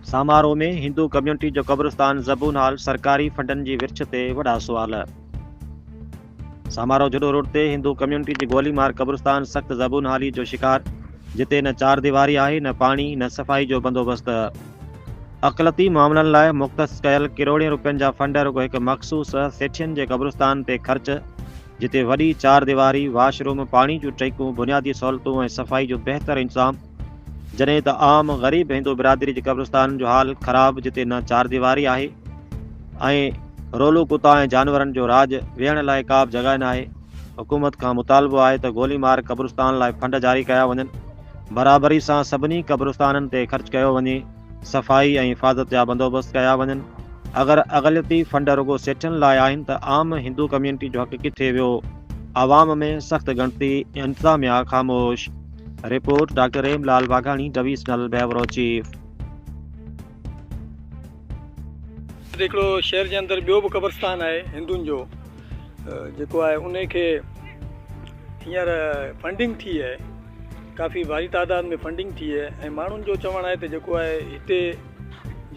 سامارو ۾ هندو community جو قبرستان زبون حال، سرڪاري فنڊن جي ورڇ تي وڏا سوال. سامارو جهڏو روڊ تي هندو ڪميونٽي جي گولي مار قبرستان سخت زبون حالي جو شڪار، جتي نه چار ديواري آهي، نه پاڻي، نه صفائي جو بندوبست. اقليتي معاملن لاء مختص ڪيل ڪروڙين روپين جا فنڊ رڳو هڪ مخصوص سيٺين جي قبرستان تي خرچ، جتي وڏي چار ديواري، واش روم، پاڻي جون ٽينڪون، بنيادي سهولتون ۽ صفائي جو بهتر انتظام، جڏهن ته عام غريب هندو برادري جي قبرستانن جو حال خراب جتي نه چار ديواري آهي ۽ رولو ڪتا ۽ جانورن جو راڄ، ويهڻ لاء ڪا به جڳهه ناهي، حڪومت کان مطالبو آهي ته گولي مار قبرستان لاء فنڊ جاري ڪيا وڃن، برابري سان سڀني قبرستانن تي خرچ ڪيو وڃي، صفائي ۽ حفاظت جا بندوبست ڪيا وڃن، اگر اقليتي فنڊ رڳو سيٺين لاء آهن ته عام هندو ڪميونٽي جو حق ڪٿي ويو، عوام ۾ سخت ڳڻتي، انتظاميا خاموش. Report, doctor M Lal Waghani, divisional bureau chief. هڪڙو شهر جي اندر ٻيو به قبرستان آهي هندن جو جيڪو آهي انهي کي هينئر فنڊنگ ٿي آهي ڪافي ڀاري تعداد ۾ فنڊنگ ٿي آهي ۽ ماڻهن جو چوڻ آهي ته جيڪو آهي هتي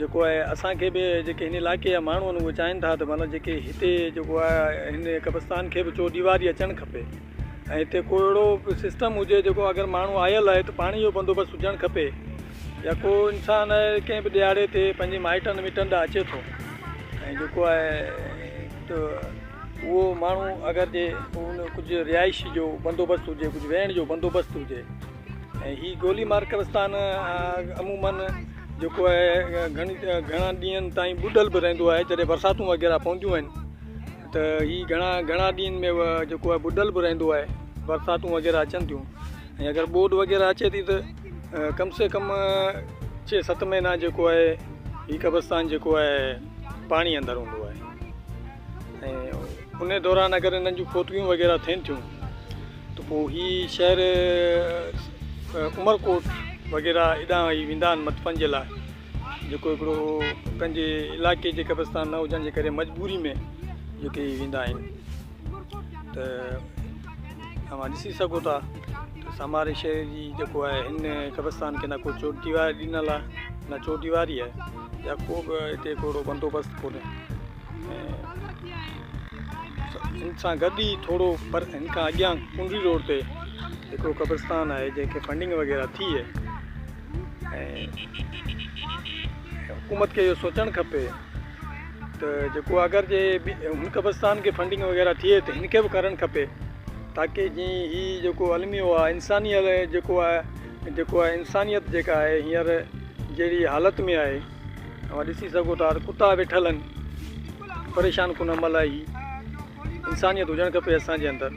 جيڪو آهي اسان کي به جيڪي هن علائقي جا ماڻهو آهن اهي چاهين ٿا ته معنيٰ جيڪي هتي جيڪو آهي هن قبرستان کي به چوديواري اچڻ کپي ۽ هتي ڪو اهڙو سسٽم هجي جيڪو اگر ماڻهو آيل آهي ته پاڻي جو بندوبست هجڻ کپي يا ڪو انسان آهي ڪنهن به ڏهاڙي تي پنهنجي مائٽن مٽن ڏانهن اچي ٿو ۽ جيڪو آهي ته اهو ماڻهو اگر جي ان ڪجهه رهائش جو بندوبست هجي ڪجهه ويهڻ جو بندوبست هجي ۽ هي گولي مار قبرستان عمومن جيڪو آهي گهڻي گهڻا ڏينهن تائين ٻڏل به رهندو آهي جڏهن برساتون وغيره پونديون آهن ته هي گهڻا گهڻا ڏينهن ۾ جيڪو آهي ٻڏل به رهندو آهي برساتون وغيره اچن ٿيون ۽ اگر ٻوڏ وغيره اچي ٿي ته ڪم سي ڪم ڇهه ست مهينا جيڪو آهي هي قبرستان جيڪو آهي پاڻي اندر هوندو آهي ۽ ان دوران اگر انهن جون فوتگيون وغيره ٿين ٿيون ته پوء هي شهر عمرڪوٽ وغيره ايڏانهن هي ويندا آهن مدفن جي لاء جيڪو هڪڙو پنهنجي علائقي جي قبرستان نه هجڻ جي ڪري مجبوري ۾ جيڪي ويندا آهن ته اوهان ڏسي سگهو ٿا ته ساماري شهر جي جيڪو آهي هن قبرستان کي نه ڪو چوديواري ڏنل آهي نه چوديواري آهي يا ڪو به هتي ڪو اهڙو بندوبست ڪونهي ۽ ان سان گڏ ئي ٿورو پر هن کان اڳيان ڪنري روڊ تي هڪڙو قبرستان آهي جنهن کي فنڊنگ وغيره ٿي آهي ۽ حڪومت کي اهو سوچڻ کپي ته جيڪو اگر جي هن قبرستان کي فنڊنگ وغيره ٿئي ته هن کي به ڪرڻ کپي تاڪي جي هي جيڪو الميو آهي انساني جيڪو آهي جيڪو آهي انسانيت جيڪا آهي هينئر جهڙي حالت ۾ آهي اوهان ڏسي سگهو ٿا ته ڪتا ويٺل آهن پريشان ڪن عمل آهي هي انسانيت هجڻ کپي اسان جي اندر.